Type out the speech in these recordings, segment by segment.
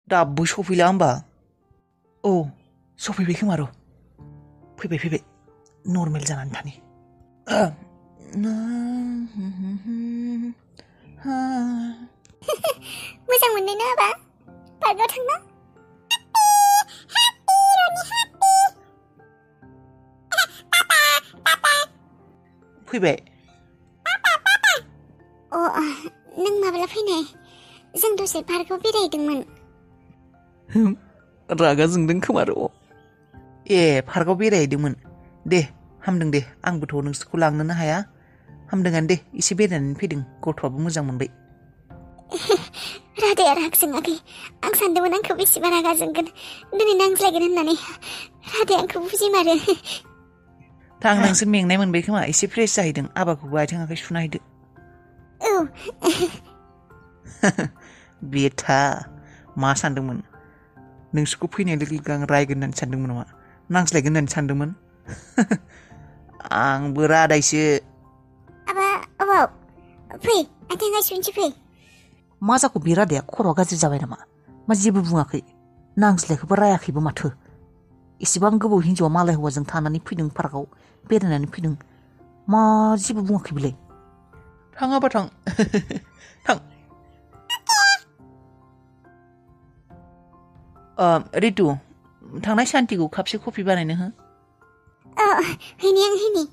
दाबो सफैला होमबा औ सफैबाय खोमा र' फैबाय नर्मेल जानानै थानि मोजां मोननाय ना आबा पार्कआव थांना फैबाय नों माब्ला फैनाय जों दसे पार्कआव बेरायदोंमोन रागा जोंदों खोमा र' ए पार्कआव बेरायहैदोंमोन दे हामदों दे आंबोथ' नोंसोरखौ लांनोनो हाया हामदोंआनो दे एसे बेरायनानै फैदों गथ'आबो मोजां मोनबाय राधाया राग जोङाखै आं सानदोंमोन आंखौ बेसेबा रागा जोंगोन दिनै नांज्लायगोन होननानै राधाया आंखौ बुजिमारो थां नोंसोर मेंनाय मोनबाय खोमा एसे फ्रेस जाहैदों आबाखौबो आथिं आखाइ सुना हैदो औ बेथा मा सानदोंमोन नोंसोरखौ फैनाय लोगो लोगो आं रायगोन होननानै सानदोंमोन नामा नांज्लायगोन होननानै सानदोंमोन आंबो रादायसो आबा अबाव फै आथिं आखाइ सुनोसै फै मा जाखो बे रादाया खर'आ गाज्रि जाबाय नामा मा जेबो बुङाखै नांज्लायखौबो रायाखैबो माथो एसेबां गोबाव हिन्जावा मालाय हौवाजों थानानै फैदों पार्कआव बेरायनानै फैदों मा जेबो बुङाखै बिलाय थाङाबा थां थां रितु थांनाय सान्तिखौ कापसे कफि बानायनो हो हैनि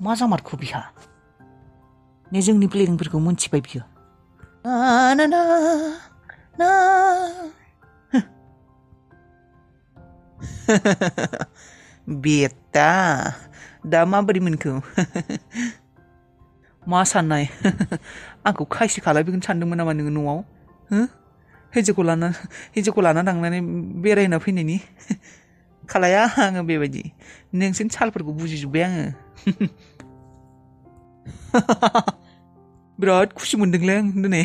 मा जामारखो बिहा ने जोंनि प्लेनिंफोरखौ मोनथिबाय बियो ना ना ना बेटा दा माबोरै मोनखो मा साननाय आंखौ खायसे खालायगोन सानदोंमोन नामा नोङो न'आव हिन्जावखौ लाना थांनानै बेरायना फैनायनि खालाया आङो बेबायदि नोंसोरनि सालफोरखौ बुजिजोब्बाय आङो बिराद खुसि मोनदोंलै आं दिनै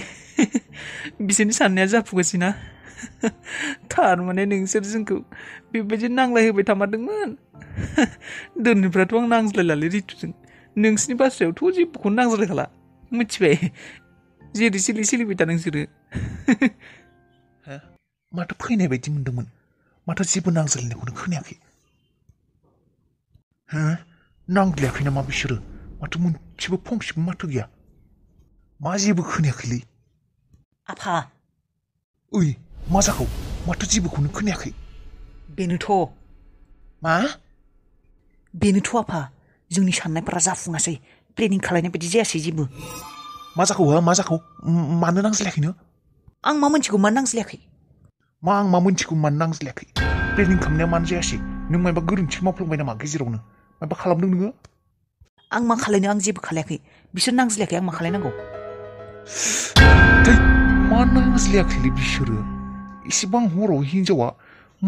बिसोरनि साननाया जाफुगासिनो थारमाने नोंसोर जोंखौ बेबायदि नांलायहोबाय थामारदोंमोन दोननिफ्रायथ' आं नांज्लायलालै रितुजों नोंसिनि बाथ्रायावथ' जेबोखौनो नांज्लायखाला मिथिबाय जेरै सोलिबाय था नोंसोरो माथो फैनाय बायदि मोनदोंमोन माथो जेबो नांज्लायनायखौनो खोनायाखै नांज्लायाखै नामा बिसोरो माथो मोनसेबो फंसेबो माथो गैया मा जेबो खोनायाखैलै आफा ओइ मा जाखौ माथो जेबोखौनो खोनायाखै बेनोथ' मा बेनोथ' आफा जोंनि साननायफोरा जाफुङासै प्लेनिं खालायनाय बायदि जायासै जेबो मा जाखौ मानो नांज्लायाखैनो आं मा मोनथिगौ मानो नांज्लायाखै प्लेनिं खालामनाया मानो जायासै नों मायबा गोरोन्थि मावफ्लांबाय नामा गेजेरावनो मायबा खालामदों नोङो आं मा खालायनो आं जेबो खालायाखै बिसोर नांज्लायाखै आं मा खालायनांगौ मा नांज्लायाखैलै बिसोरो इसेबां हराव हिन्जावा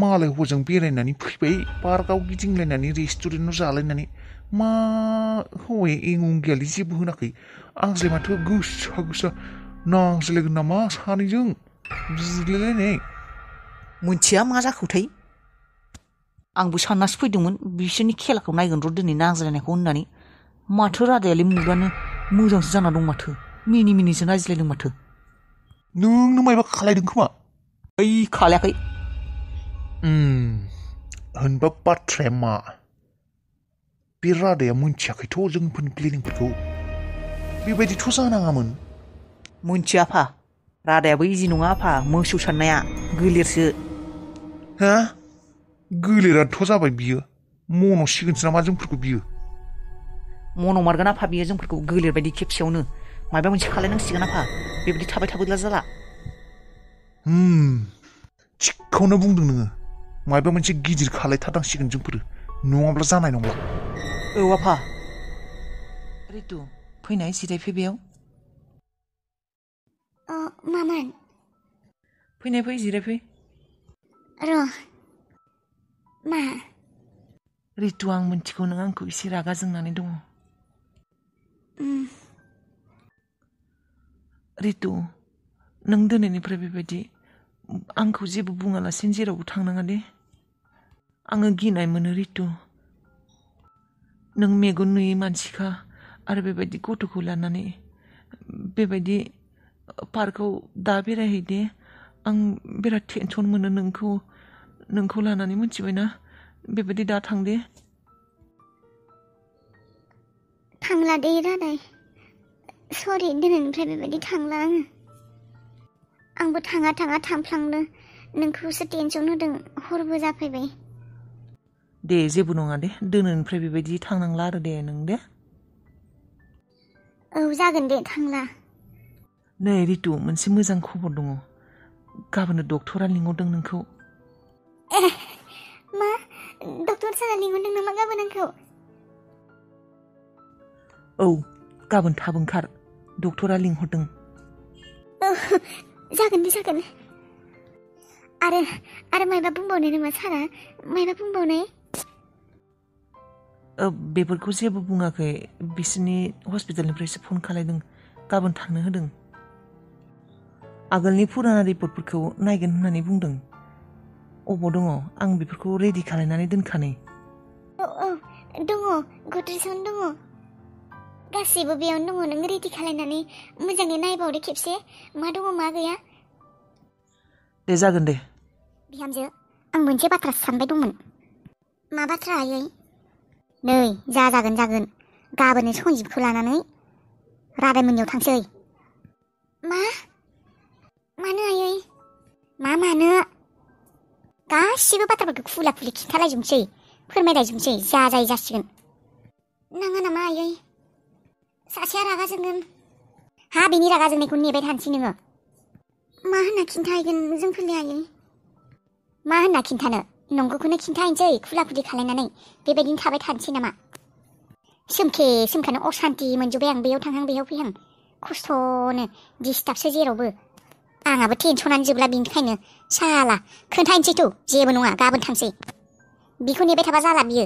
मालाय हजों बेरायनानै फैबाय पार्कआव गिदिंलायनानै रेस्टुरेन्टआव जालायनानै मा हौवाया एंं गैयालै जेबो होनाखै आंज्लाय माथो गोसा नांज्लायगोन नामा सानैजों बुज्लायलायनाय मोनथिया मा जाखोथाय आंबो साननासो फैदोंमोन बिसोरनि खेलाखौ नायगोन र' दिनै नांज्लायनायखौ होननानै माथो रादायालाय मुगानो मोजांसो जाना दं माथो मिनिसो नायज्लायदों माथो नोंनो मायबा खालायदों खोमा ओइ खालायाखै होनबा बाथ्राया मा बे रादाया मोनथियाखैथ' जोंफोरनि प्लेनिंफोरखौ बेबायदिथ' जानाङामोन मोनथिया आफा रादायाबो इजि नङा आफा मोसौ साननाया गोलेरसो गोलेराथ' जाबाय बियो मन'सिगोनसो नामा जोंफोरखौ बियो मन' मारगोन आफा बियो जोंफोरखौ गोलेर बायदि खेबसेयावनो माबा मोनसे खालायनांसिगोन आफा बेबायदि थाबाय थाबोला जाला थिगखौनो बुंदों नोङो माबा मोनसे गिदिर खालायथारनांसिगोन जोंफोरो नङाब्ला जानाय नंला औ आफा रितु फैनाय जिरायफै बेयाव मामोन फै जिरायफै र' मा रितु आं मिन्थिगौ नों आंखौ एसे रागा जोंनानै दङ रितु नों दिनैनिफ्राय बेबायदि आंखौ जेबो बुङालासिनो जेरावबो थांनाङा दे आङो गिनाय मोनो रितु नों मेगन नुयै मानसिखा आरो बेबायदि गथ'खौ लानानै बेबायदि पार्कआव दा बेरायहैदे आं बिराद टेनसन मोनो नोंखौ लानानै मिथिबायना बेबायदि दा थांदे थांला दे रादाय सरि दिनैनिफ्राय बेबायदि थांला आंबो थाङा थांफ्लांदों नोंखौसो टेनसन होदों हरबो जाफैबाय दे जेबो नङा दे दिनैनिफ्राय बेबायदि थांनांला आरो दे नों दे औ जागोन दे थांला नै रितु मोनसे मोजां खबर दङ गाबोन डक्टरा लिंहरदों नोंखौ मा डक्टर सारा लिंहरदों नामा गाबोन आंखौ औ गाबोन थाब ओंखार डक्टरा लिंहरदों औ जागोन दे जागोन आरो मायबा बुंबावनाय नामा सारा मायबा बुंबावनाय बेफोरखौ जेबो बुङाखै बिसोरनि हस्पिटालनिफ्रायसो फन खालायदों गाबोन थांनो होदों आगोलनि फुराना रिपर्टफोरखौ नायगोन होननानै बुंदों अबाव दङ आं बेफोरखौ रेडि खालायनानै दोनखानाय औ दङ गद्रेजावनो दङ गासैबो बेयावनो दङ नों रेडि खालायनानै मोजाङै नायबावदे खेबसे मा दङ मा गैया दे जागोन दे बिहामजो आं मोनसे बाथ्रा सानबाय दंमोन मा बाथ्रा आयै नै जागोन गाबोननो सन्जिबखौ लानानै रादायमोननियाव थांसै मानो आयै मानो गासिबो बाथ्राफोरखौ खुला खुलि खिन्थालायजोबनोसै फोरमायलायजोबनोसै जाय जासिगोन नाङा नामा आयै सासेया रागा जोंगोन हा बिनि रागा जोंनायखौ नेबाय थानोसै नोङो मा होनना खिन्थाहैगोन जोंफोरनि आयै मा होनना खिन्थानो नंगौखौनो खिन्थाहैनोसै खुला खुलि खालायनानै बेबायदिनो थाबाय थानोसै नामा सोमखानो असान्ति मोनजोब्बाय आं बेयाव थांहां बेयाव फैहां खस्थ'नो दिस्टार्बसो जेरावबो आंहाबो टेनसनानो जोबला बिनिखायनो साला खोन्थाहैनोसैथ' जेबो नङा गाबोन थांसै बिखौ नेबाय थाबा जाला बियो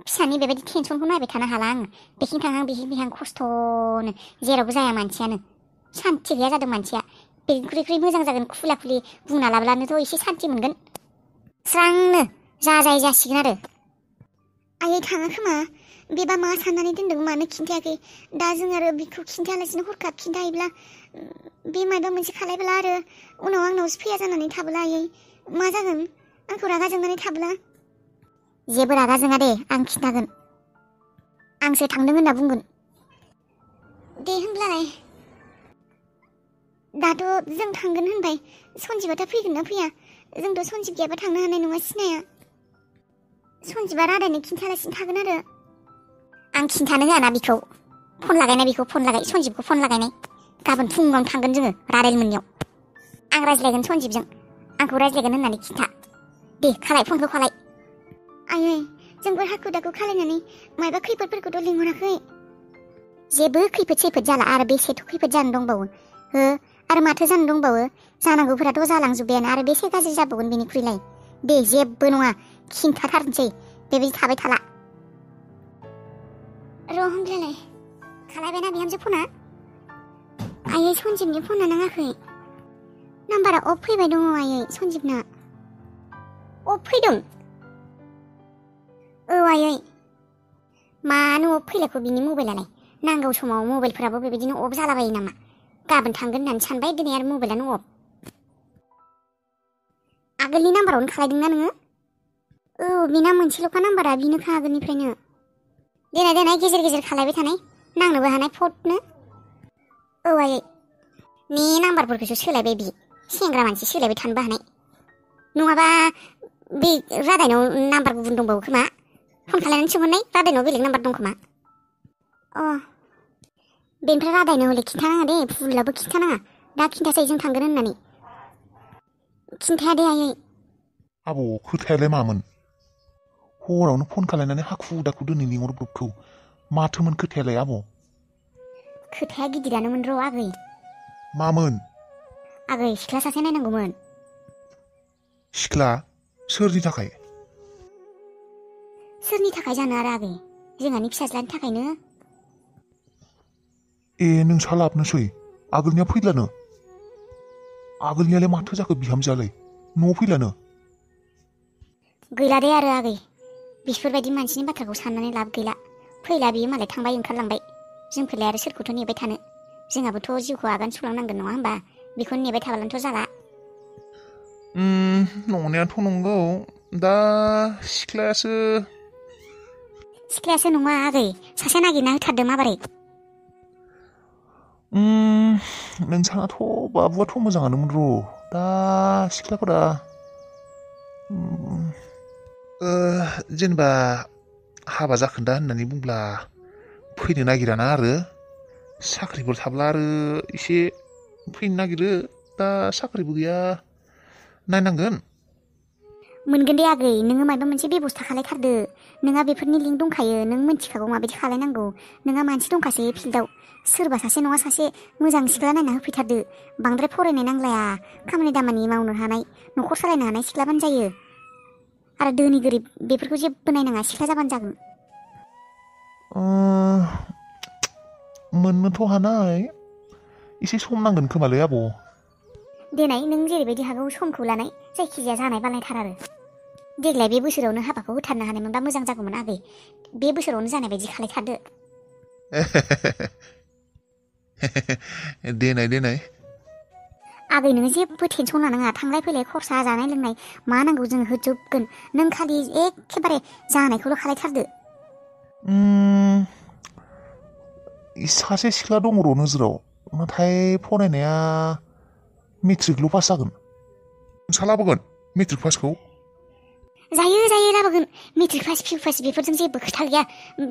फिसानि बेबायदि टेनसनखौ नायबाय थानो हाला आङो बेखिं थांहां बेखिं फैहां खस्थ'नो जेरावबो जाया मानसियानो सान्थि गैया जादों मानसिया बेनिख्रुइ मोजां जागोन खुला खुलि बुंना लाब्लानोथ' एसे सान्थि मोनगोन स्रांनो जाय जासिगोन आरो आयै थाङा खोमा बेबा मा साननानै दोनदों मानो खिन्थायाखै दा जों आरो बिखौ खिन्थायालासिनो हरखाब खिन्थायोब्ला बे माबा मोनसे खालायब्ला आरो उनाव आंनावसो फैया जानानै थाब्ला आयै मा जागोन आंखौ रागा जोंनानै थाब्ला जेबो रागा जोङा दे आं खिन्थागोन आंसो थांदों होनना बुंगोन दे होनब्लालाय दाथ' जों थांगोन होनबाय सन्जिबाथ' फैगोन ना फैया जोंथ' सन्जिब गैयाबा थांनो हानाय नङा सिनाया सन्जिबा रादायनो खिन्थालासिनो थागोन आरो आं खिन्थानो होआना बिखौ फन लागाय सन्जिबखौ फन लागायनाय गाबोन फुङावनो थांगोन जोङो रादायमोननियाव आं रायज्लायगोन सन्जिबजों आंखौ रायज्लायगोन होननानै खिन्था दे खालाय फनखौ खालाय आयै जोंबो हाखु दाखु खालायनानै मायबा खैफोदफोरखौथ' लिंहराखै जेबो खैफोद जाला आरो बेसेथ' खैफोद जानो दंबावो हो आरो माथो जानो दंबावो जानांगौफोराथ' जालांजोब्बायानो आरो बेसे गाज्रि जाबावगोन बेनिख्रुइलाय दे जेबो नङा खिन्थाथारनोसै बेबायदि थाबाय थाला र' होनब्लालाय खालायबायना बिहामजो फना आयै सन्जिबनि फना नाङाखै नाम्बारा अफ फैबाय दङ आयै सन्जिबना अफ फैदों औ आयै मानो अफ फैलायखौ बिनि मबाइलालाय नांगौ समाव मबाइलफोराबो बेबायदिनो अफ जालाबायो नामा गाबोन थांगोन होननानै सानबाय दिनै आरो मबाइलानो अफ आगोलनि नाम्बारावनो खालायदोंना नोङो औ बिना मोनसेल'खा नाम्बारा बिनोखा आगोलनिफ्रायनो देनाय गेजेर खालायबाय थानाय नांनोबो हानाय फटनो औ आयै ने नाम्बारफोरखौसो सोलायबाय बि सेंग्रा मानसि सोलायबाय थानोबो हानाय नङाबा बे रादायनाव नाम्बार गुबुन दंबावो खोमा फन खालायनानै सोंहरनाय रादायनाव बेलेग नाम्बार दं खोमा बेनिफ्राय रादायनो हले खिन्थानाङा दे फुलाबो खिन्थानाङा दा खिन्थासै जों थांगोन होननानै खिन्थाया दे आयै आब' खोथायालाय मामोन हरावनो फन खालायनानै हाखु दाखु दोनै लिंहरब्रबखौ माथोमोन खोथायालाय आब' खोथाया गिदिरानोमोन र' आगै मामोन आगै सिख्ला सासे नायनांगौमोन सिख्ला सोरनि थाखाय जानो आरो आगै जोंहानि फिसाज्लानि थाखायनो नोंसा लाबनोसै आगोलनिया फैलानो आगोलनियालाय माथो जाखो बिहामजोआलाय न'आव फैलानो गैला दे आरो आगै बिफोरबायदि मानसिनि बाथ्राखौ साननानै लाब गैला फैला बियो मालाय थांबाय ओंखारलांबाय जोंफोरलाय आरो सोरखौथ' नेबाय थानो जोंहाबोथ' जिउखौ आगान सुरलांनांगोन नङा होमबा बेखौनो नेबाय थाबालानोथ' जाला नंनायाथ' नंगौ दा सिख्लायासो नङा आगै सासे नागिरना होथारदों माबोरै नोंसानाथ' बाबुआथ' मोजाङानोमोन र' दा सिख्लाफोरा जेनेबा हाबा जाखोन्दा होननानै बुंब्ला फैनो नागिराना आरो साख्रिफोर थाब्ला आरो एसे फैनो नागिरो दा साख्रिबो गैया नायनांगोन मोनगोन दे आगै नोङो माबा मोनसे बेबस्था खालायथारदो नोंहा बेफोरनि लिंक दंखायो नों मिन्थिखागौ माबायदि खालायनांगौ नोंहा मानसि दंखासै फिल्डआव सोरबा सासे नङा सासे मोजां सिख्ला नायना होफैथारदो बांद्राय फरायनाय नांलाया खामानि दामानि मावनो हानाय न'खर सालायनो हानाय सिख्लाबानो जायो आरो धोनि गोरिब बेफोरखौ जेबो नायनाङा सिख्ला जाबानो जागोन मोननोथ' हानाय एसे सम नांगोन खोमालै आब' देनाय नों जेरैबायदि हागौ समखौ लानाय जायखिजाया जानाय बानायथार आरो देग्लाय बे बोसोरावनो हाबाखौ होथारनो हानायमोनबा मोजां जागौमोन आगै बे बोसोरावनो जानाय बायदि खालायथारदो देनाय आगै नोङो जेबो टेनसन लानाङा थांलाय फैलाय खरसा जानाय लोंनाय मा नांगौ जोङो होजोबगोन नों खालि एखेबारे जानायखौल' खालायथारदो सासे सिख्ला दङ र' नोजोराव नाथाय फरायनाया मेट्रिकल' पास जागोन नोंसा लाबोगोन मेट्रिक पासखौ जायो लाबोगोन मेट्रिक पास पिउ पास बेफोरजों जेबो खोथा गैया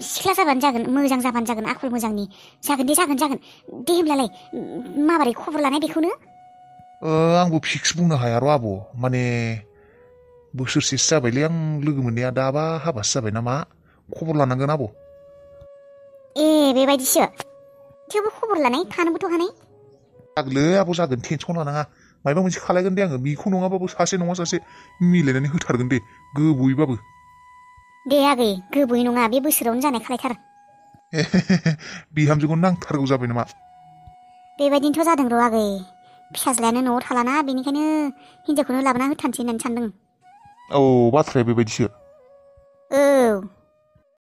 सिख्ला जाबानो जागोन मोजां जाबानो जागोन आखल मोजांनि जागोन दे होमब्लालाय माबोरै खबर लानाय बेखौनो आंबो फिक्स बुंनो हाया र' आब' माने बोसोरसेसो जाबायलै आं लोगो मोननाया दाबा हाबासो जाबाय नामा खबर लानांगोन आब' ए बेबायदिसो थेवबो खबर लानाय थानोबोथ' हानाय जागोनलै आब' जागोन टेनसन लानाङा माबा मोनसे खालायगोन दे आङो बेखौ नङाबाबो सासे नङा सासे मिलायनानै होथारगोन दे गोबोयैबाबो दे आगै गोबोयै नङा बे बोसोरावनो जानाय खालायथार बिहामजोखौ नांथारगौ जाबाय नामा बेबायदिनोथ' जादों र' आगै फिसाज्लायानो न'आव थालाना बेनिखायनो हिनजावखौनो लाबोना होथारनोसै होननानै सानदों औ बाथ्राया बेबायदिसो